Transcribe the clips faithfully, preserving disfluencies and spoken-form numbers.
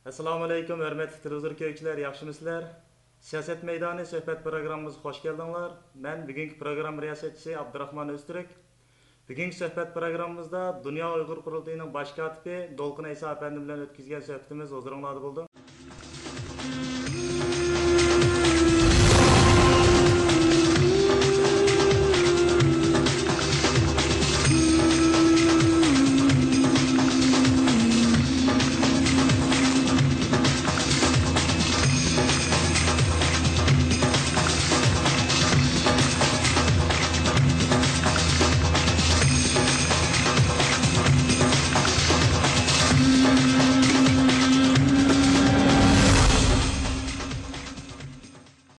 ئەسسالامۇئەلەيكۇم، ھۆرمەتلىك تېلېۋىزور كۆرگۈچىلەر، ياخشىمۇسىلەر؟ سىياسەت مەيدانى سۆھبەت پروگراممىمىزغا خۇش كەلدىڭلار. مەن بۈگۈنكى پروگرامما رىياسەتچىسى ئابدۇراخمان ئۆزتۈرك. بۈگۈنكى سۆھبەت پروگراممىمىزدا دۇنيا ئۇيغۇر قۇرۇلتىيىنىڭ باش كاتىپى دولقۇن ئەيسا ئەپەندىم بىلەن ئۆتكۈزگەن سۆھبىتىمىز ھۇزۇرۇڭلاردا بولىدۇ.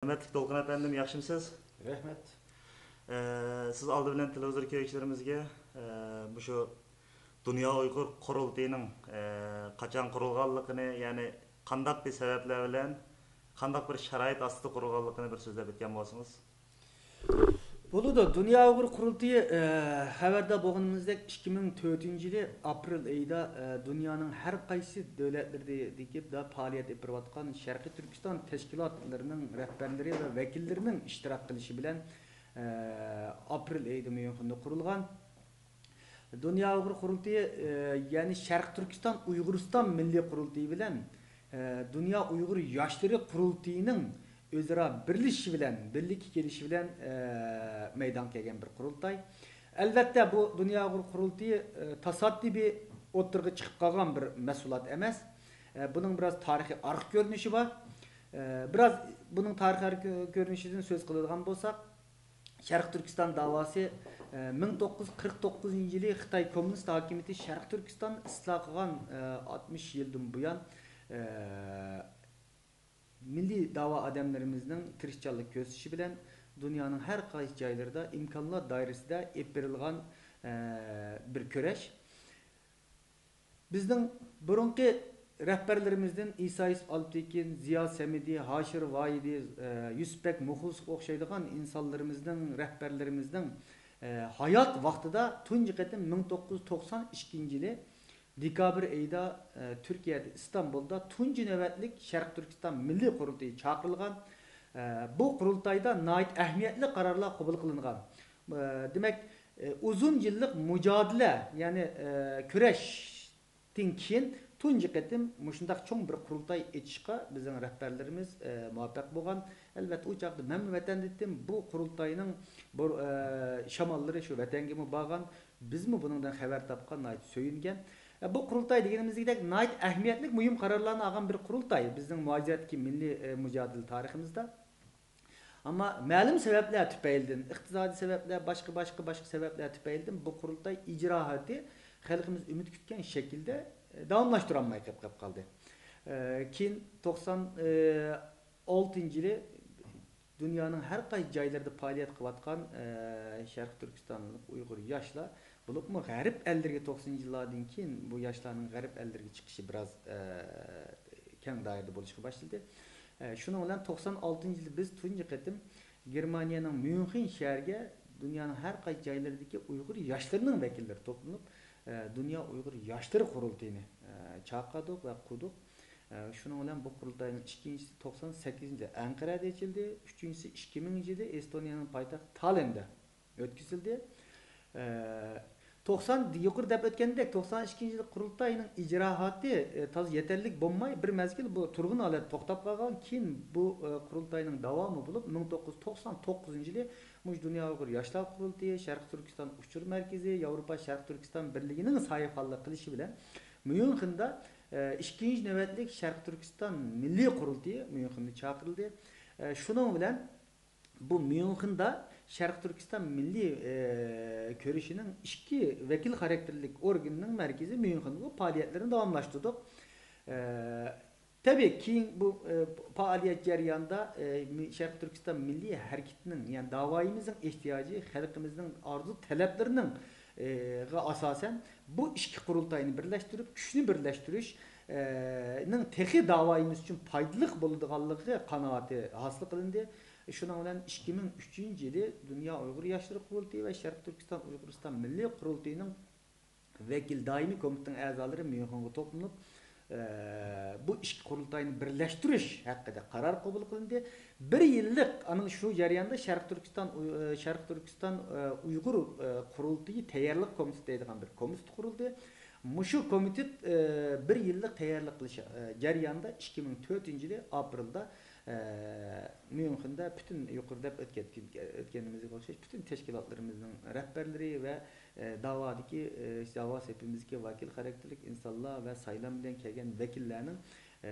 ھۆرمەتلىك دولقۇن ئەپەندىم، ياخشىمۇسىز؟ رەھمەت. ئە، سىز ئالدى بىلەن تېلېۋىزور كۆرگۈچىلىرىمىزگە، ئە، مۇشۇ دۇنيا ئۇيغۇر قۇرۇلتىيىنىڭ، ئە، قاچان قۇرۇلغانلىقىنى، يەنى قانداق بىر سەۋەبلەر بىلەن، قانداق بىر شارائىت ئاستىدا قۇرۇلغانلىقىنى بىر سۆزلەپ ئۆتكەن بولسىڭىز. بولىدۇ. دۇنيا ئۇيغۇر قۇرۇلتىيى، ئە، خەۋەردار بولغىنىمىزدەك، ئىككى مىڭ تۆتىنچى يىلى ئاپرېل ئېيىدا، ئە، دۇنيانىڭ ھەر قايسى دۆلەتلىرىدىكى پائالىيەت ئېلىپ بېرىۋاتقان شەرقىي تۈركىستان تەشكىلاتلىرىنىڭ رەھبەرلىرى ۋە ۋەكىللىرىنىڭ ئىشتىراك قىلىشى بىلەن، ئە، ئاپرېل ئېيىدا ميۇنخېندا قۇرۇلغان. دۇنيا ئۇيغۇر قۇرۇلتىيى، ئە، يەنى شەرقىي تۈركىستان ئۇيغۇرىستان مىللىي قۇرۇلتىيى بىلەن، ئە، دۇنيا ئۇيغۇر ياشلىرى قۇرۇلتىيىنىڭ ئۆزئارا بىرلىشىشى بىلەن، بىرلىككە كېلىشى بىلەن، ئە، مەيدانغا كەلگەن بىر قۇرۇلتاي. ئەلۋەتتە، بۇ دۇنيا ئۇيغۇر قۇرۇلتىيى، ئە، تاسادىپىي ئوتتۇرىغا چىقىپ قالغان بىر مەھسۇلات ئەمەس. ئە، بۇنىڭ بىراز تارىخىي ئارقا كۆرۈنۈشى بار. ئە، بىراز بۇنىڭ تارىخىي ئارقا كۆ-، كۆرۈنۈشىدىن سۆز قىلىدىغان بولساق، شەرقىي تۈركىستان داۋاسى، ئە، مىڭ توققۇز يۈز قىرىق توققۇزىنچى يىلى خىتاي كوممۇنىست ھاكىمىيىتى شەرقىي تۈركىستاننى ئىستىلا قىلغان، ئە، ئاتمىش يىلدىن بۇيان، ئە، مىللىي داۋا ئادەملىرىمىزنىڭ تىرىشچانلىق كۆرسىتىشى بىلەن دۇنيانىڭ ھەر قايسى جايلىرىدا ئىمكانلار دائىرىسىدە ئېلىپ بېرىلغان، ئە، بىر كۈرەش. بىزنىڭ بۇرۇنقى رەھبەرلىرىمىزدىن ئىسا يۈسۈپ ئالپتېكىن، زىيا سەمىدى، ھاشىر ۋاھىدى، ئە، يۈسۈپبەك مۇخلىسقا ئوخشايدىغان ئىنسانلىرىمىزنىڭ، رەھبەرلىرىمىزنىڭ، ئە، ھايات ۋاقتىدا تۇنجى قېتىم مىڭ توققۇز يۈز توقسان ئىككىنچى يىلى دېكابىر ئېيىدا، ئە، تۈركىيەدە ئىستانبۇلدا تۇنجى نۆۋەتلىك شەرقىي تۈركىستان مىللىي قۇرۇلتىيى چاقىرىلغان. ئە، بۇ قۇرۇلتايدا ناھايىتى ئەھمىيەتلىك قارارلار قوبۇل قىلىنغان. ئە، دېمەك، ئە، ئۇزۇن يىللىق مۇجادىلە، يەنى، ئە، كۈرەشتىن كېيىن تۇنجى قېتىم مۇشۇنداق چوڭ بىر قۇرۇلتاي ئېچىشقا بىزنىڭ رەھبەرلىرىمىز، ئە، مۇۋەپپەق بولغان. ئەلۋەتتە، ئۇ چاغدا مەنمۇ ۋەتەندە ئىدىم. بۇ قۇرۇلتاينىڭ بۇ، ئە، شاماللىرى شۇ ۋەتەنگىمۇ بارغان. بىزمۇ بۇنىڭدىن خەۋەر تاپقان، ناھايىتى سۆيۈنگەن. ئە، بۇ قۇرۇلتاي دېگىنىمىزدەك ناھايىتى ئەھمىيەتلىك، مۇھىم قارارلارنى ئالغان بىر قۇرۇلتاي بىزنىڭ مۇھاجىرەتتىكى مىللىي، ئە، مۇجادىلە تارىخىمىزدا. ئەمما مەلۇم سەۋەبلەر تۈپەيلىدىن، ئىقتىسادىي سەۋەبلەر، باشقا، باشقا، باشقا سەۋەبلەر تۈپەيلىدىن بۇ قۇرۇلتاي ئىجراھاتى خەلقىمىز ئۈمىد كۈتكەن شەكىلدە، ئە، داۋاملاشتۇرالماي قېلىپ، قېلىپ قالدى. ئە، كېيىن توقسان، ئە، ئالتىنچى يىلى دۇنيانىڭ ھەر قايسى جايلىرىدا پائالىيەت قىلىۋاتقان، ئە، شەرقىي تۈركىستانلىق ئۇيغۇر ياشلار، بولۇپمۇ غەرب ئەللىرىگە توقسىنىنچى يىللاردىن كېيىن بۇ ياشلارنىڭ غەرب ئەللىرىگە چىقىشى بىراز، ئە، كەڭ دائىرىدە بولۇشقا باشلىدى. ئە، شۇنىڭ بىلەن توقسان ئالتىنچى يىلى بىز تۇنجى قېتىم گېرمانىيەنىڭ ميۇنخېن شەھىرىگە دۇنيانىڭ ھەر قايسى جايلىرىدىكى ئۇيغۇر ياشلىرىنىڭ ۋەكىللىرى توپلىنىپ، ئە، دۇنيا ئۇيغۇر ياشلىرى قۇرۇلتىيىنى، ئە، چاقىردۇق ۋە قۇردۇق. ئە، شۇنىڭ بىلەن بۇ قۇرۇلتاينىڭ ئىككىنچىسى توقسان سەككىزىنچى يىلى ئەنقەرەدە ئېچىلدى، ئۈچىنچىسى ئىككى مىڭىنچى يىلى ئېستونىيەنىڭ پايتەختى تاللىندا ئۆتكۈزۈلدى. ئە، توقسان، يۇقىرىدا دەپ ئۆتكەندەك، توقسان ئىككىنچى يىلى قۇرۇلتاينىڭ ئىجراھاتى، ئە، تازا يېتەرلىك بولماي، بىر مەزگىل بۇ تۇرغۇن ھالەتتە توختاپ قالغان. كېيىن بۇ، ئە، قۇرۇلتاينىڭ داۋامى بولۇپ، مىڭ توققۇز يۈز توقسان توققۇزىنچى يىلى مۇشۇ دۇنيا ئۇيغۇر ياشلار قۇرۇلتىيى، شەرقىي تۈركىستان ئۇچۇر مەركىزى، ياۋروپا شەرقىي تۈركىستان بىرلىكىنىڭ ساھىبخانلىق قىلىشى بىلەن ميۇنخېندا، ئە، ئىككىنچى نۆۋەتلىك شەرقىي تۈركىستان مىللىي قۇرۇلتىيى ميۇنخېندا چاقىرىلدى. ئە، شۇنىڭ بىلەن بۇ ميۇنخېندا شەرقىي تۈركىستان مىللىي، ئە، كۈرىشىنىڭ ئىككى ۋەكىل خاراكتېرلىك ئورگىنىنىڭ مەركىزى ميۇنخېندا بۇ پائالىيەتلىرىنى داۋاملاشتۇردۇق. ئە، تەبىئىي، كېيىن بۇ، ئە، پائالىيەت جەريانىدا، ئە، مى-، شەرقىي تۈركىستان مىللىي ھەرىكىتىنىڭ، يەنى داۋايىمىزنىڭ ئېھتىياجى، خەلقىمىزنىڭ ئارزۇ تەلەپلىرىنىڭ، ئە، غا ئاساسەن بۇ ئىككى قۇرۇلتاينى بىرلەشتۈرۈپ، كۈچنى بىرلەشتۈرۈش، نىڭ تېخى داۋايىمىز ئۈچۈن پايدىلىق بولىدىغانلىقى قانائىتى ھاسىل قىلىندى. شۇنىڭ بىلەن ئىككى مىڭ ئۈچىنچى يىلى دۇنيا ئۇيغۇر ياشلىرى قۇرۇلتىيى ۋە شەرقىي تۈركىستان ئۇيغۇرىستان مىللىي قۇرۇلتىيىنىڭ ۋەكىل دائىمىي كومىتېتىنىڭ ئەزالىرى ميۇنخېنغا توپلىنىپ، بۇ ئىككى قۇرۇلتاينى بىرلەشتۈرۈش ھەققىدە قارار قوبۇل قىلىندى. بىر يىللىق، ئانا شۇ جەرياندا شەرقىي تۈركىستان، شەرقىي تۈركىستان ئۇيغۇر قۇرۇلتىيى تەييارلىق كومىتېتى دەيدىغان بىر كومىتېت قۇرۇلدى. مۇشۇ كومىتېت بىر يىللىق تەييارلىق قىلىش جەريانىدا ئىككى مىڭ تۆتىنچى يىلى ئاپرېلدا ميۇنخېندا پۈتۈن يۇقىرىدا دەپ ئۆتكەن، ئۆتكەنىمىزگە ئوخشاش پۈتۈن تەشكىلاتلىرىمىزنىڭ رەھبەرلىرى ۋە داۋادىكى، داۋا سېپىمىزدىكى ۋەكىل خاراكتېرلىك ئىنسانلار ۋە سايلام بىلەن كەلگەن ۋەكىللەرنىڭ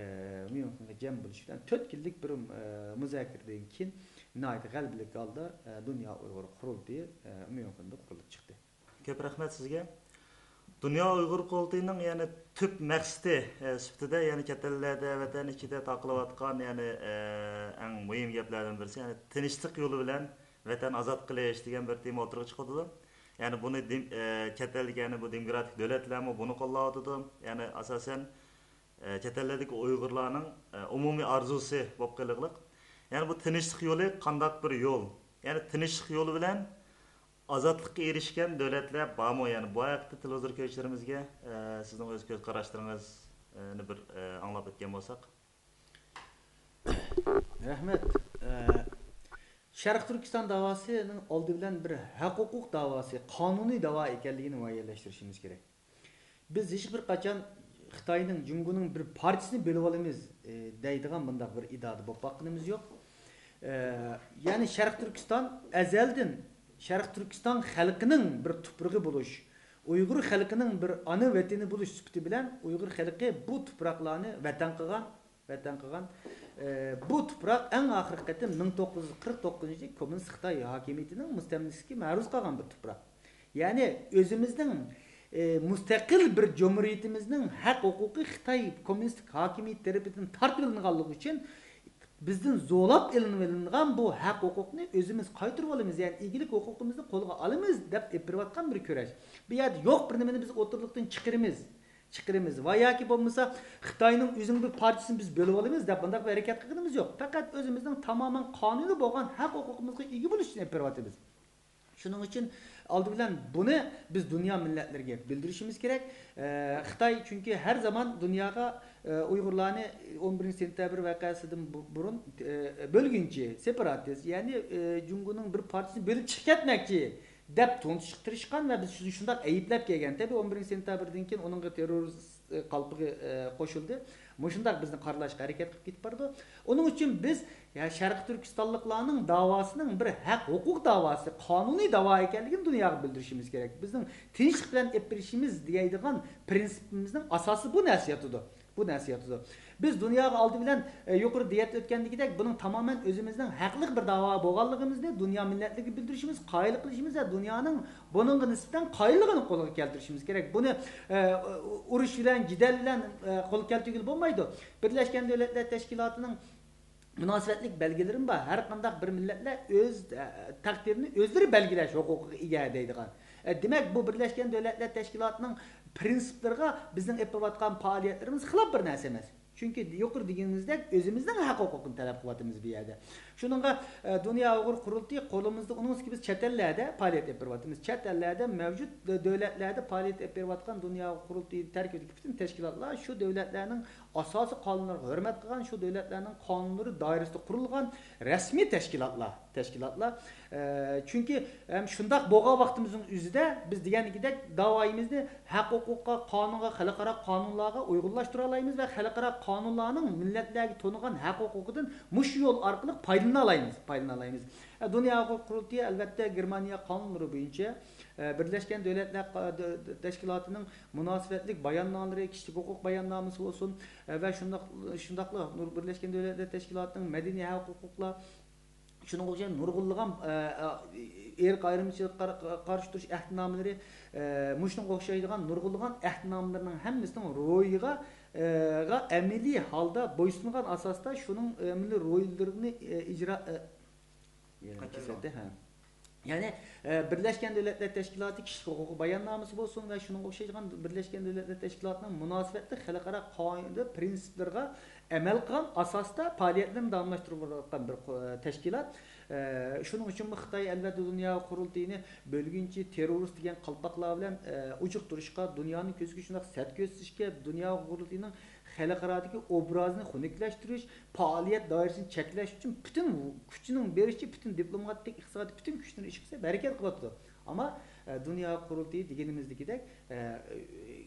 ميۇنخېنغا جەم بولۇشى بىلەن تۆت كۈنلۈك بىر مۇزاكىرىدىن كېيىن ناھايىتى غەلىبىلىك ھالدا دۇنيا ئۇيغۇر قۇرۇلتىيى ميۇنخېندا قۇرۇلۇپ چىقتى. كۆپ رەھمەت سىزگە. دۇنيا ئۇيغۇر قۇرۇلتىيىنىڭ يەنى تۈپ مەقسىتى سۈپىتىدە يەنى چەت ئەللەردە، ۋەتەن ئىچىدە تارقىلىۋاتقان يەنى ئەڭ مۇھىم گەپلەردىن بىرسى يەنى تىنچلىق يولى بىلەن ۋەتەن ئازاد قىلىش دېگەن بىر تېما ئوتتۇرىغا چىقىۋاتىدۇ. يەنى بۇنى چەت ئەلدىكى يەنى بۇ دېموكراتىك دۆلەتلەرمۇ بۇنى قوللاۋاتىدۇ. يەنى ئاساسەن چەت ئەللەردىكى ئۇيغۇرلارنىڭ ئومۇمىي ئارزۇسى بولۇپ قېلىقلىق. يەنى بۇ تىنچلىق يولى قانداق بىر يول؟ يەنى تىنچلىق يولى بىلەن ئازادلىققا ئېرىشكەن دۆلەتلەر بارمۇ؟ يەنى بۇ ھەقتە تېلېۋىزور كۆرگۈچىلىرىمىزگە سىزنىڭ ئۆز كۆز قاراشلىرىڭىزنى بىر ئاڭلاپ ئۆتكەن بولساق. رەھمەت. شەرقىي تۈركىستان داۋاسىنىڭ ئالدى بىلەن بىر ھەق ھوقۇق داۋاسى، قانۇنىي داۋا ئىكەنلىكىنى مۇئەييەنلەشتۈرۈشىمىز كېرەك. بىز ھېچبىر قاچان خىتاينىڭ جۇڭگونىڭ بىر پارچىسىنى بۆلۈۋالىمىز دەيدىغان مۇنداق بىر ئىدىيەدە بولۇپ باققىنىمىز يوق. يەنى شەرقىي تۈركىستان ئەزەلدىن شەرقىي تۈركىستان خەلقىنىڭ بىر تۇپرىقى بولۇش، ئۇيغۇر خەلقىنىڭ بىر ئانا ۋەتىنى بولۇش سۈپىتى بىلەن ئۇيغۇر خەلقى بۇ تۇپراقلارنى ۋەتەن قىلغان، ۋەتەن قىلغان. بۇ تۇپراق ئەڭ ئاخىرقى قېتىم مىڭ توققۇز يۈز قىرىق توققۇزىنچى يىلى كوممۇنىست خىتاي ھاكىمىيىتىنىڭ مۇستەملىكىسىگە مەرۇز قالغان بىر تۇپراق. يەنى ئۆزىمىزنىڭ مۇستەقىل بىر جۇمھۇرىيىتىمىزنىڭ ھەق ھوقۇقى خىتاي كوممۇنىستىك ھاكىمىيىتى تەرىپىدىن تارتىۋېلىنغانلىقى ئۈچۈن بىزدىن زورلاپ ئېلىنىۋېلىنغان بۇ ھەق ھوقۇقنى ئۆزىمىز قايتۇرۇۋالىمىز، يەنى ئىگىلىك ھوقۇقىمىزنى قولغا ئالىمىز دەپ ئېلىپ بېرىۋاتقان بىر كۈرەش. بۇ يەردە يوق بىر نېمىنى بىز ئوتتۇرىلىقتىن چىقىرىمىز، چىقىرىمىز ۋە ياكى بولمىسا خىتاينىڭ ئۆزىنىڭ بىر پارچىسىنى بىز بۆلۈۋالىمىز دەپ بۇنداق بىر ھەرىكەت قىلغىنىمىز يوق. پەقەت ئۆزىمىزنىڭ تامامەن قانۇنىي بولغان ھەق ھوقۇقىمىزغا ئىگە بولۇش ئۈچۈن ئېلىپ بېرىۋاتىمىز. شۇنىڭ ئۈچۈن ئالدى بىلەن بۇنى بىز دۇنيا مىللەتلىرىگە بىلدۈرۈشىمىز كېرەك. خىتاي چۈنكى ھەر زامان دۇنياغا ئۇيغۇرلارنى ئون بىرىنچى سېنتەبىر ۋەقەسىدىن بۇرۇن بۆلگۈنچى، سېپاراتىست، يەنى جۇڭگونىڭ بىر پارچىسىنى بۆلۈپ چىقىپ كەتمەكچى دەپ تونۇتۇشقا تىرىشقان ۋە بىز شۇنى شۇنداق ئەيىبلەپ كەلگەن. تەبىئىي، ئون بىرىنچى سېنتەبىردىن كېيىن ئۇنىڭغا تېررورىست قالپىقى قوشۇلدى. مۇشۇنداق بىزنى قارىلاشقا ھەرىكەت قىلىپ كېتىپ بارىدۇ. ئۇنىڭ ئۈچۈن بىز يا شەرقىي تۈركىستانلىقلارنىڭ داۋاسىنىڭ بىر ھەق ھوقۇق داۋاسى، قانۇنىي داۋا ئىكەنلىكىنى دۇنياغا بىلدۈرۈشىمىز كېرەك. بىزنىڭ تىنچلىق بىلەن ئېلىپ بېرىشىمىز دېيەيدىغان پرىنسىپىمىزنىڭ ئاساسى بۇ نەرسە ياتىدۇ. بۇ نەرسە ياتىدۇ. بىز دۇنياغا ئالدى بىلەن، ئە، يۇقىرىدا دېيەت ئۆتكەندىكىدەك، بۇنىڭ تامامەن ئۆزىمىزنىڭ ھەقلىق بىر داۋا بولغانلىقىمىزنى دۇنيا مىللەتلىرىگە بىلدۈرۈشىمىز، قايىل قىلىشىمىز ۋە دۇنيانىڭ بۇنىڭغا نىسبەتەن قايىللىقىنى قولغا كەلتۈرۈشىمىز كېرەك. بۇنى، ئە، ئۇرۇش بىلەن، جېدەل بىلەن، ئە، قولغا كەلتۈرگىلى بولمايدۇ. بىرلەشكەن دۆلەتلەر تەشكىلاتىنىڭ مۇناسىۋەتلىك بەلگىلىرىمۇ بار. ھەر قانداق بىر مىللەتلەر ئۆز، ئە، تەقدىرىنى ئۆزلىرى بەلگىلەش ھوقۇقىغا ئىگە دەيدىغان. ئە، دېمەك، بۇ بىرلەشكەن دۆلەتلەر تەشكىلاتىنىڭ پرىنسىپلىرىغا بىزنىڭ ئېلىپ بېرىۋاتقان پائالىيەتلىرىمىز خىلاپ بىر نەرسە ئەمەس. چۈنكى يۇقىرىدا دېگىنىمىزدەك ئۆزىمىزنىڭ ھەق ھوقۇقىنى تەلەپ قىلىۋاتىمىز بۇ يەردە. شۇنىڭغا، ئە، دۇنيا ئۇيغۇر قۇرۇلتىيى قولىمىزدا، ئۇنىڭ ئۈستىگە بىز چەت ئەللەردە پائالىيەت ئېلىپ بېرىۋاتىمىز. چەت ئەللەردە مەۋجۇت دۆ-، دۆلەتلەردە پائالىيەت ئېلىپ بېرىۋاتقان دۇنيا ئۇيغۇر قۇرۇلتىيى تەركىبىدىكى پۈتۈن تەشكىلاتلار شۇ دۆلەتلەرنىڭ ئاساسىي قانۇنلىرىغا ھۆرمەت قىلغان، شۇ دۆلەتلەرنىڭ قانۇنلىرى دائىرىسىدا قۇرۇلغان رەسمىي تەشكىلاتلار، تەشكىلاتلار. ئە، چۈنكى ھەم شۇنداق بولغان ۋاقتىمىزنىڭ ئۆزىدە بىز دېگەندىكىدەك داۋايىمىزنى ھەق ھوقۇققا، قانۇنغا، خەلقئارا قانۇنلارغا ئۇيغۇنلاشتۇرالايمىز ۋە خەلقئارا قانۇنلارنىڭ مىللەتلەرگە تونۇغان ھەق ھوقۇقىدىن مۇشۇ يول ئارقىلىق پايدىلىنالايمىز، پايدىلىنالايمىز. ئە، دۇنيا ھوقۇق قۇرۇلتىيى، ئەلۋەتتە، گېرمانىيە قانۇنلىرى بويىچە، ئە، بىرلەشكەن دۆلەتلەر قا-، دۆ-، دۆ-، تەشكىلاتىنىڭ مۇناسىۋەتلىك باياننامىلىرى، كىشىلىك ھوقۇق باياننامىسى بولسۇن، ئە، ۋە شۇنداق، شۇنداقلا نۇر-، بىرلەشكەن دۆلەتلەر تەشكىلاتىنىڭ مەدەنىي ھەق ھوقۇقلار، شۇنىڭغا ئوخشاش نۇرغۇنلىغان، ئە، ئە، ئىرق ئايرىمچىلىققا قار-، قارشى تۇرۇش ئەھدىنامىلىرى، ئە، مۇشۇنىڭغا ئوخشايدىغان نۇرغۇنلىغان ئەھدىنامىلىرىنىڭ ھەممىسىنىڭ روھىغا، ئە، غا ئەمەلىي ھالدا بويسۇنغان ئاساستا شۇنىڭ ئەمەلىي روھىلىرىنى، ئە، ئىجرا، ئە، يەنە قايتۇرۇڭ. كېسەلدى، ھە. يەنى، ئە، بىرلەشكەن دۆلەتلەر تەشكىلاتى كىشىلىك ھوقۇقى باياننامىسى بولسۇن ۋە شۇنىڭغا ئوخشايدىغان بىرلەشكەن دۆلەتلەر تەشكىلاتىنىڭ مۇناسىۋەتلىك خەلقئارا قانۇن پىرىنسىپلىرىغا ئەمەل قىلغان ئاساستا پائالىيەتلىرىنى داۋاملاشتۇرۇۋاتقان بىر قو-، تەشكىلات. ئە، شۇنىڭ ئۈچۈنمۇ خىتاي، ئەلۋەتتە، دۇنيا قۇرۇلتىيىنى بۆلگۈنچى، تېررورىست دېگەن قالپاقلار بىلەن، ئە، ئۇجۇقتۇرۇشقا، دۇنيانىڭ كۆزىگە شۇنداق سەت كۆرسىتىشكە، دۇنيا قۇرۇلتىيىنىڭ خەلقئارادىكى ئوبرازىنى خۇنۈكلەشتۈرۈش، پائالىيەت دائىرىسىنى چەكلەش ئۈچۈن پۈتۈن كۈچىنىڭ بېرىشىچە، پۈتۈن دىپلوماتىك، ئىقتىسادىي، پۈتۈن كۈچىنى ئىشقا سېلىپ ھەرىكەت قىلىۋاتىدۇ. ئەمما، ئە، دۇنيا قۇرۇلتىيى دېگىنىمىزدىكىدەك، ئە،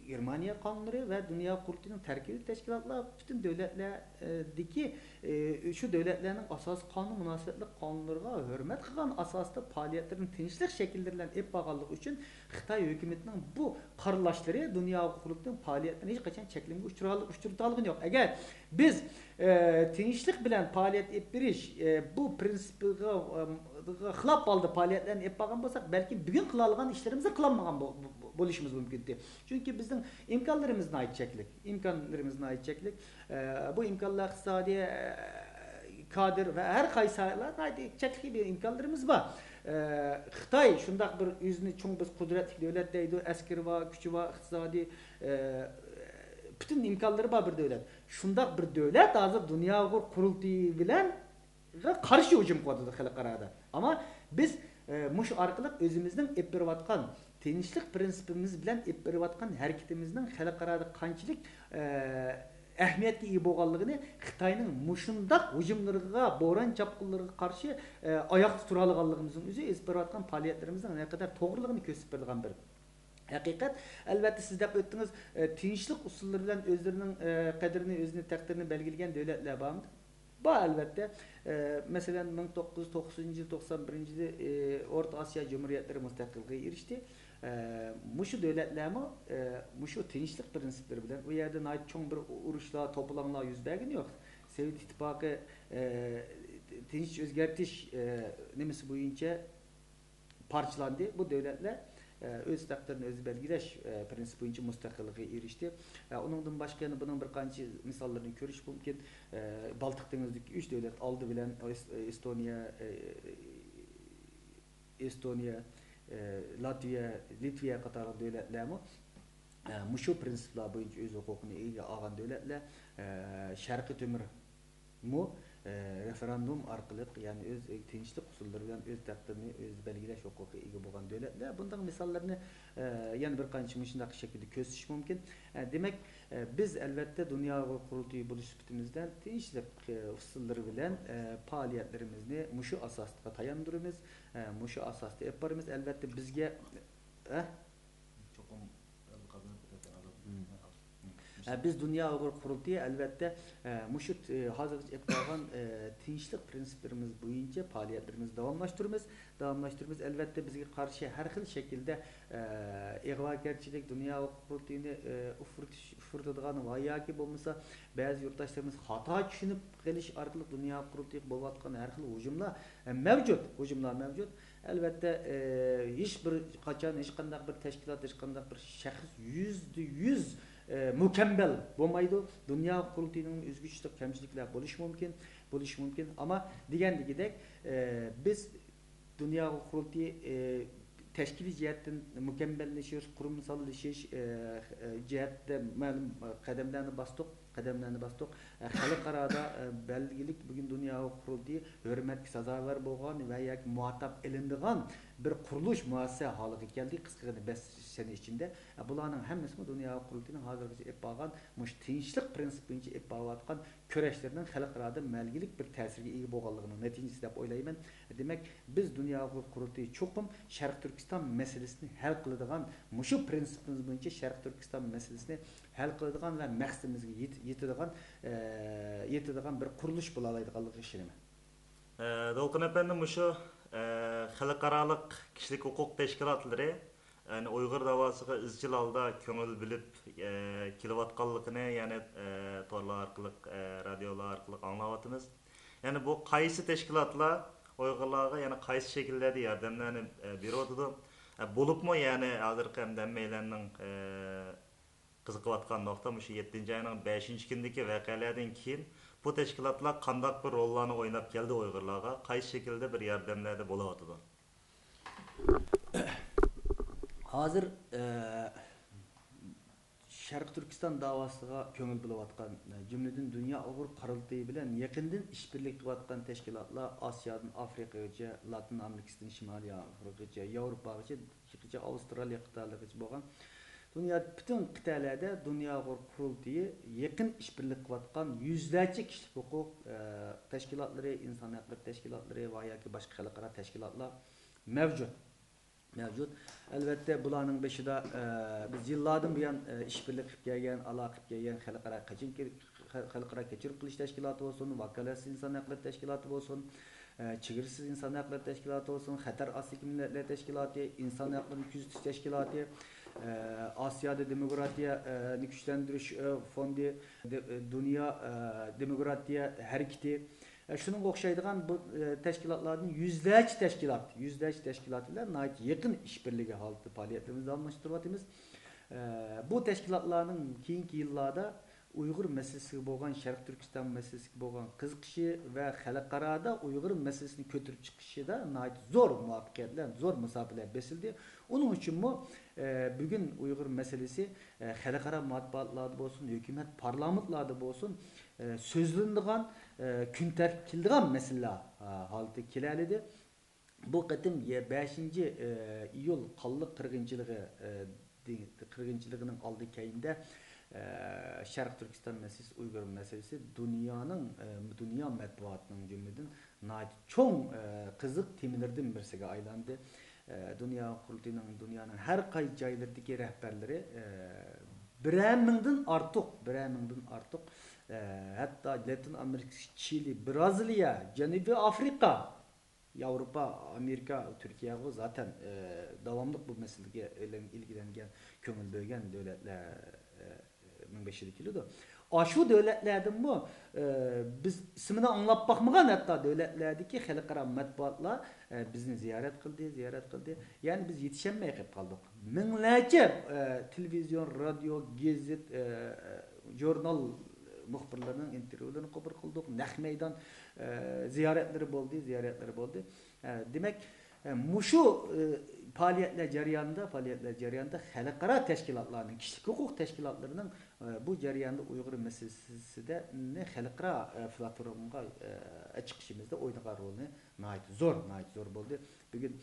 گېرمانىيە قانۇنلىرى ۋە دۇنيا قۇرۇلتىيىنىڭ تەركىبىي تەشكىلاتلار پۈتۈن دۆلەتلەردىكى، ئە، شۇ دۆلەتلەرنىڭ ئاساسىي قانۇن مۇناسىۋەتلىك قانۇنلىرىغا ھۆرمەت قىلغان ئاساستا پائالىيەتلىرىنى تىنچلىق شەكىللىرى بىلەن ئېلىپ بارغانلىقى ئۈچۈن خىتاي ھۆكۈمىتىنىڭ بۇ قارىلاشلىرى دۇنيا قۇرۇلتىيىنىڭ پائالىيەتلىرىنى ھېچقاچان چەكلىمىگە ئۇچرال-، ئۇچرىتالىغىنى يوق. ئەگەر بىز، ئە، تىنچلىق بىلەن پائالىيەت ئېلىپ بېرىش، ئە، بۇ پىرىنسىپىغا، ئە، خىلاپ ھالدا پائالىيەتلەرنى ئېلىپ بارغان بولساق، بەلكىم بۈگۈن قىلالىغان ئىشلىرىمىزنى قىلالمىغان بو-، بو-، بولۇشىمىز مۇمكىن ئىدى. چۈنكى بىزنىڭ ئىمكانلىرىمىز ناھايىتى چەكلىك. ئىمكانلىرىمىز ناھايىتى چەكلىك. ئە، بۇ ئىمكانلار ئىقتىسادىي، ئە، كادىر ۋە ھەر قايسى ساھەلەر ناھايىتى چەكلىك بىر ئىمكانلىرىمىز بار. ئە، خىتاي شۇنداق بىر ئۆزىنى چوڭ، بىز قۇدرەتلىك دۆلەت دەيدۇ، ئەسكىرى بار، كۈچى بار، ئىقتىسادىي، ئە، پۈتۈن ئىمكانلىرى بار بىر دۆلەت. شۇنداق بىر دۆلەت ھازىر دۇنيا ئۇيغۇر قۇرۇلتىيى بىلەن قارشى ھۇجۇم قىلىۋاتىدۇ خەلقئارادا. ئەمما بىز، ئە، مۇشۇ ئارقىلىق ئۆزىمىزنىڭ ئېلىپ بېرىۋاتقان تىنچلىق پىرىنسىپىمىز بىلەن ئېلىپ بېرىۋاتقان ھەرىكىتىمىزنىڭ خەلقئارادا قانچىلىك، ئە، ئەھمىيەتكە ئىگە بولغانلىقىنى، خىتاينىڭ مۇشۇنداق ھۇجۇملىرىغا، بوران چاپقۇنلىرىغا قارشى، ئە، ئاياقتا تۇرالىغانلىقىمىزنىڭ ئۆزى ئېلىپ بېرىۋاتقان پائالىيەتلىرىمىزنىڭ نەقەدەر توغرىلىقىنى كۆرسىتىپ بېرىدىغان بىر ھەقىقەت. ئەلۋەتتە، سىز دەپ ئۆتتىڭىز، ئە، تىنچلىق ئۇسۇللىرى بىلەن ئۆزلىرىنىڭ، ئە، قەدرىنى، ئۆزىنىڭ تەقدىرىنى بەلگىلىگەن دۆلەتلەر بارمىدى؟ بار، ئەلۋەتتە. ئە، مەسىلەن، مىڭ توققۇز يۈز توقسىنىنچى يىل، توقسان بىرىنچى يىلى، ئە، ئورتا ئاسىيا جۇمھۇرىيەتلىرى مۇستەقىللىقىگە ئېرىشتى. ئە، مۇشۇ دۆلەتلەرمۇ، ئە، مۇشۇ تىنچلىق پىرىنسىپلىرى بىلەن، ئۇ يەردە ناھايىتى چوڭ بىر ئۇرۇشلار، توپىلاڭلار يۈز بەرگىنى يوق. سوۋېت ئىتتىپاقى، ئە، تىنچ ئۆزگەرتىش، ئە، نېمىسى بويىچە پارچىلاندى. بۇ دۆلەتلەر، ئە، ئۆز تەقدىرىنى ئۆزى بەلگىلەش، ئە، پىرىنسىپى بويىچە مۇستەقىللىققا ئېرىشتى. ئە، ئۇنىڭدىن باشقا يەنە بۇنىڭ بىر قانچە مىساللىرىنى كۆرۈش مۇمكىن. ئە، بالتىق دېڭىزىدىكى ئۈچ دۆلەت ئالدى بىلەن ئېس-، ئېستونىيە، ئە، ئېستونىيە، ئە، لاتۋىيە، لىتۋىيە قاتارلىق دۆلەتلەرمۇ، ئە، مۇشۇ پىرىنسىپلار بويىچە ئۆز ھوقۇقىنى ئىگە ئالغان دۆلەتلەر. ئە، شەرقىي تۆمۈر مۇ، ئە، رېفېراندۇم ئارقىلىق، يەنى ئۆز تىنچلىق ئۇسۇللىرى بىلەن ئۆز تەقدىرىنى ئۆزى بەلگىلەش ھوقۇقىغا ئىگە بولغان دۆلەتلەر. بۇنداق مىساللارنى، ئە، يەنە بىر قانچە مۇشۇنداق شەكىلدە كۆرسىتىش مۇمكىن. ئە، دېمەك، ئە، بىز ئەلۋەتتە دۇنيا ئۇيغۇر قۇرۇلتىيى بولۇش سۈپىتىمىزدە تىنچلىق، ئە، ئۇسۇللىرى بىلەن، ئە، پائالىيەتلىرىمىزنى مۇشۇ ئاساستا تاياندۇرىمىز، ئە، مۇشۇ ئاساستا ئېلىپ بارىمىز. ئەلۋەتتە بىزگە، ئە؟ چوقۇم قازىنىپ كېتىدىكەن ئادەم. مم. ھە، بىز دۇنيا ئۇيغۇر قۇرۇلتىيى، ئەلۋەتتە، ئە، مۇشۇ، ئە، ھازىرغىچە ئېلىپ بارغان، ئە، تىنچلىق پىرىنسىپلىرىمىز بويىچە پائالىيەتلىرىمىزنى داۋاملاشتۇرىمىز. داۋاملاشتۇرىمىز. ئەلۋەتتە، بىزگە قارشى ھەر خىل شەكىلدە، ئە، ئىغۋاگەرچىلىك، دۇنيا ئۇيغۇر قۇرۇلتىيىنى، ئە، ئۇفرىتىش، ئۇفرىتىدىغان ۋە ياكى بولمىسا بەزى يۇرتداشلىرىمىز خاتا چۈشىنىپ قېلىش ئارقىلىق دۇنيا ئۇيغۇر قۇرۇلتىيىغا بولۇۋاتقان ھەر خىل ھۇجۇملار، ئە، مەۋجۇت. ھۇجۇملار مەۋجۇت. ئەلۋەتتە، ئە، ھېچ بىر قاچان، ھېچقانداق بىر تەشكىلات، ھېچقانداق بىر شەخس يۈزدە يۈز، ئە، مۇكەممەل بولمايدۇ. دۇنيا قۇرۇلتىيىنىڭ ئۆزگىچە كەمچىلىكلەر بولۇشى مۇمكىن، بولۇشى مۇمكىن. ئەمما دېگەندىكىدەك، ئە، بىز دۇنيا قۇرۇلتىيى، ئە، تەشكىلىي جەھەتتىن مۇكەممەللىشىش، قۇرۇمساللىشىش، ئە، ئە، جەھەتتە مەلۇم قەدەملەرنى باستۇق. قەدەملەرنى باستۇق. ئە، خەلقئارادا، ئە، بەلگىلىك بۈگۈن دۇنيا قۇرۇلتىيى ھۆرمەتكە سازاۋەر بولغان ۋە ياكى مۇھاتاب ئېلىنىدىغان بىر قۇرۇلۇش مۇئەسسەسە ھالىگە كەلدى قىسقىغىنە بەش سەنە ئىچىندە. ئە، بۇلارنىڭ ھەممىسىمۇ دۇنيا قۇرۇلتىيىنىڭ ھازىرغىچە ئېلىپ بارغان مۇشۇ تىنچلىق پىرىنسىپى بويىچە ئېلىپ بارىۋاتقان كۈرەشلىرىنىڭ خەلقئارادا بەلگىلىك بىر تەسىرگە ئىگە بولغانلىقىنىڭ نەتىجىسى دەپ ئويلايمەن. دېمەك، بىز دۇنيا ئۇيغۇر قۇرۇلتىيى چوقۇم شەرقىي تۈركىستان مەسىلىسىنى ھەل قىلىدىغان، مۇشۇ پىرىنسىپىمىز بويىچە شەرقىي تۈركىستان مەسىلىسىنى ھەل قىلىدىغان ۋە مەقسىتىمىزگە يېت-، يېتىدىغان، ئە، يېتىدىغان بىر قۇرۇلۇش بولالايدىغانلىقىغا ئىشىنىمەن. ئە، دولقۇن ئەپەندى، مۇشۇ، ئە، خەلقئارالىق كىشىلىك ھوقۇق تەشكىلاتلىرى، يەنى ئۇيغۇر داۋاسىغا ئىزچىل ھالدا كۆڭۈل بۆلۈپ، ئە، كېلىۋاتقانلىقىنى، يەنى، ئە، تورلار ئارقىلىق، ئە، رادىيولار ئارقىلىق ئاڭلاۋاتىمىز. يەنى بۇ قايسى تەشكىلاتلار ئۇيغۇرلارغا يەنە قايسى شەكىللەردە ياردەملەرنى، ئە، بېرىۋاتىدۇ؟ ئە، بولۇپمۇ يەنى ھازىرقى ھەمدە ھەممەيلەننىڭ، ئە، قىزىقىۋاتقان نۇقتا مۇشۇ يەتتىنچى ئاينىڭ بەشىنچى كۈنىدىكى ۋەقەلەردىن كېيىن بۇ تەشكىلاتلار قانداق بىر روللارنى ئويناپ كەلدى ئۇيغۇرلارغا؟ قايسى شەكىلدە بىر ياردەملەردە بولۇۋاتىدۇ؟ ھازىر، ئە، شەرقىي تۈركىستان داۋاسىغا كۆڭۈل بۆلۈۋاتقان، جۈملىدىن دۇنيا ئۇيغۇر قۇرۇلتىيى بىلەن يېقىندىن ئىشبىرلىك قىلىۋاتقان تەشكىلاتلار ئاسىيادىن ئافرىقىغىچە، لاتىن ئامېرىكىسىدىن شىمالىي ئافرىقىغىچە، ياۋروپاغىچە، ئاۋسترالىيە قاتارلىقىغىچە بولغان دۇنيا پۈتۈن قىتئەلەردە دۇنيا ئۇيغۇر قۇرۇلتىيى يېقىن ئىشبىرلىك قىلىۋاتقان يۈزلەرچە كىشىلىك ھوقۇق، ئە، تەشكىلاتلىرى، ئىنسان ھەقلىرى تەشكىلاتلىرى ۋە ياكى باشقا خەلقئارا تەشكىلاتلار مەۋجۇت. مەۋجۇت. ئەلۋەتتە، بۇلارنىڭ بېشىدا، ئە، بىز يىللاردىن بۇيان، ئە، ئىشبىرلىك قىلىپ كەلگەن، ئالاقە قىلىپ كەلگەن خەلقئارا قېچىن-، خەلقئارا كەچۈرۈم قىلىش تەشكىلاتى بولسۇن، ۋاكالەتسىز ئىنسان ھەقلىرى تەشكىلاتى بولسۇن، ئە، چېگرىسىز ئىنسان ھەقلىرى تەشكىلاتى بولسۇن، خەتەر ئاستىدىكى مىللەتلەر تەشكىلاتى، ئىنسان ھەقلىرىنى كۆزىتىش تەشكىلاتى، ئە، ئاسىيادا دېموكراتىيە، ئە، نى كۈچلەندۈرۈش، ئە، فوندى، دە-، ئە، دۇنيا، ئە، دېموكراتىيە ھەرىكىتى، ئە، شۇنىڭغا ئوخشايدىغان بۇ، ئە، تەشكىلاتلاردىن يۈزلەرچە تەشكىلات، يۈزلەرچە تەشكىلات بىلەن ناھايىتى يېقىن ئىشبىرلىكى ھالىتىدە پائالىيەتلىرىمىزنى داۋاملاشتۇرۇۋاتىمىز. ئە، بۇ تەشكىلاتلارنىڭ كېيىنكى يىللاردا ئۇيغۇر مەسىلىسىگە بولغان، شەرقىي تۈركىستان مەسىلىسىگە بولغان قىزىقىشى ۋە خەلقئارادا ئۇيغۇر مەسىلىسىنى كۆتۈرۈپ چىقىشىدا ناھايىتى زور مۇۋەپپەقىيەتلەر، زور مۇساپىلەر بېسىلدى. ئۇنىڭ ئۈچۈنمۇ، ئە، بۈگۈن ئۇيغۇر مەسىلىسى، ئە، خەلقئارا مەتبۇئاتلاردا بولسۇن، ھۆكۈمەت، پارلامېنتلاردا بولسۇن، ئە، سۆزلىنىدىغان، ئە، كۈن تەرتىپكە كېلىدىغان مەسىلىلەر، ئە، ھالىتىگە كېلەلىدى. بۇ قېتىم يە-، بەشىنچى، ئە، ئىيۇل قانلىق قىرغىنچىلىقى، ئە، دېڭ-، قىرغىنچىلىقىنىڭ ئالدى كەينىدە، ئە، شەرقىي تۈركىستان مەسىلىسى، ئۇيغۇر مەسىلىسى دۇنيانىڭ، ئە، دۇنيا مەتبۇئاتىنىڭ جۈملىدىن ناھايىتى چوڭ، ئە، قىزىق تېمىلىرىدىن بىرسىگە ئايلاندى. ئە، دۇنيا قۇرۇلتىيىنىڭ دۇنيانىڭ ھەر قايسى جايلىرىدىكى رەھبەرلىرى، ئە، بىرەر مىڭدىن ئارتۇق، بىرەر مىڭدىن ئارتۇق، ئە، ھەتتا لاتىن ئامېرىكىسى، چىلى، برازىلىيە، جەنۇبىي ئافرىقا، ياۋروپا، ئامېرىكا، تۈركىيەغۇ زاتەن، ئە، داۋاملىق بۇ مەسىلىگە ئىلگىرىلەنگەن، كۆڭۈل بۆلگەن دۆلەتلەر، ئە، نىڭ بېشىدا كېلىدۇ. ئاشۇ دۆلەتلەردىنمۇ، ئە، بىز ئىسمىنى ئاڭلاپ باقمىغان ھەتتا دۆلەتلەردىكى خەلقئارا مەتبۇئاتلار، ئە، بىزنى زىيارەت قىلدى، زىيارەت قىلدى. يەنى بىز يېتىشەلمەي قېلىپ قالدۇق. مىڭلارچە، ئە، تېلېۋىزىيون، رادىيو، گېزىت، ئە، ژۇرنال مۇخبىرلىرىنىڭ ئىنتېرۋيۇلىرىنى قوبۇل قىلدۇق. نەق مەيدان، ئە، زىيارەتلىرى بولدى، زىيارەتلىرى بولدى. ئە، دېمەك، ئە، مۇشۇ، ئە، پائالىيەتلەر جەريانىدا، پائالىيەتلەر جەريانىدا خەلقئارا تەشكىلاتلارنىڭ، كىشىلىك ھوقۇق تەشكىلاتلىرىنىڭ، ئە، بۇ جەرياندا ئۇيغۇر مەسىلىسىنى خەلقئارا، ئە، پلاتفورمىغا، ئە، چىقىشىمىزدا ئوينىغان رولى ناھايىتى زور، ناھايىتى زور بولدى. بۈگۈن،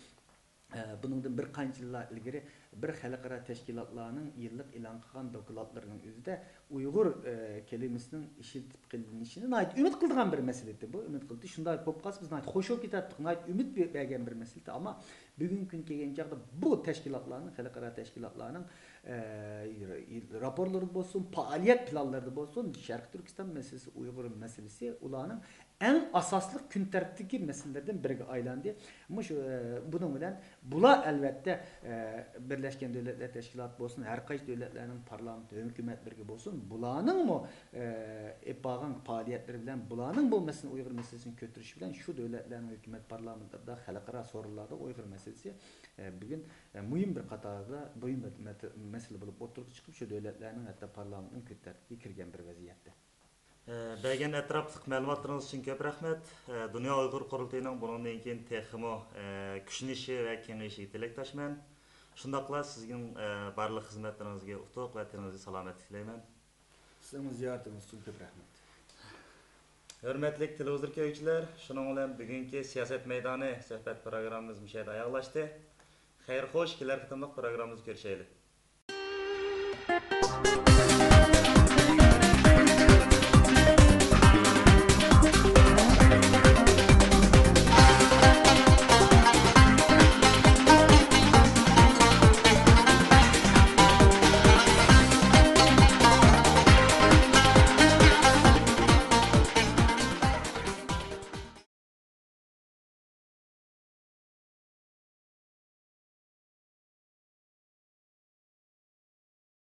ئە، بۇنىڭدىن بىر قانچە يىللار ئىلگىرى بىر خەلقئارا تەشكىلاتلارنىڭ يىللىق ئېلان قىلغان دوكلاتلىرىنىڭ ئۆزىدە ئۇيغۇر، ئە، كەلىمىسىنىڭ ئىشلىتىپ قېلىنىشىنى ناھايىتى ئۈمىد قىلىدىغان بىر مەسىلە ئىدى بۇ. ئۈمىد قىلدى. شۇنداق بولۇپ قالسا، بىز ناھايىتى خوش بولۇپ كېتەتتۇق. ناھايىتى ئۈمىد بەرگەن بىر مەسىلە ئىدى. ئەمما بۈگۈنكى كۈنگە كەلگەن چاغدا بۇ تەشكىلاتلارنىڭ، خەلقئارا تەشكىلاتلارنىڭ، ئە، راپورلىرىدا بولسۇن، پائالىيەت پىلانلىرىدا بولسۇن، شەرقىي تۈركىستان مەسىلىسى، ئۇيغۇر مەسىلىسى ئۇلارنىڭ ئەڭ ئاساسلىق كۈن تەرتىپتىكى مەسىلىلەردىن بىرىگە ئايلاندى. مۇشۇ، ئە، بۇنىڭ بىلەن بۇلار، ئەلۋەتتە، ئە، بىرلەشكەن دۆلەتلەر تەشكىلاتى بولسۇن، ھەر قايسى دۆلەتلەرنىڭ پارلامېنت، ھۆكۈمەتلىرىگە بولسۇن، بۇلارنىڭمۇ، ئە، ئېلىپ بارغان پائالىيەتلىرى بىلەن، بۇلارنىڭ بۇ مەسىلىنى، ئۇيغۇر مەسىلىسىنى كۆتۈرۈشى بىلەن شۇ دۆلەتلەرنىڭ ھۆكۈمەت پارلامېنتلىرىدا، خەلقئارا سورۇنلاردا ئۇيغۇر مەسىلىسى، ئە، بۈگۈن، ئە، مۇھىم بىر قاتاردا، مۇھىم بىر مەت-، مەسىلە بولۇپ ئوتتۇرىغا چىقىپ، شۇ دۆلەتلەرنىڭ ھەتتا پارلامېنتىنىڭ كۈن تەرتىپىگە كىرگەن بىر ۋەزىيەتتە. ئە، بەرگەن ئەتراپلىق مەلۇماتلىرىڭىز ئۈچۈن كۆپ رەھمەت. ئە، دۇنيا ئۇيغۇر قۇرۇلتىيىنىڭ بۇنىڭدىن كېيىن تېخىمۇ، ئە، كۈچلىنىشى ۋە كېڭىيىشىگە تىلەكداشمەن. شۇنداقلا سىزنىڭ، ئە، بارلىق خىزمەتلىرىڭىزگە ئۇتۇق ۋە تېنىڭىزگە سالامەتلىك تىلەيمەن. سىزنىڭ زىيارىتىڭىز ئۈچۈن كۆپ رەھمەت. ھۆرمەتلىك تېلېۋىزور كۆرگۈچىلەر، شۇنىڭ بىلەن بۈگۈنكى سىياسەت مەيدانى سۆھبەت پروگراممىمىز مۇشۇ يەردە ئاياغلاشتى. خەير خوش، كېلەر قېتىملىق پروگراممىمىزدا كۆرۈشەيلى.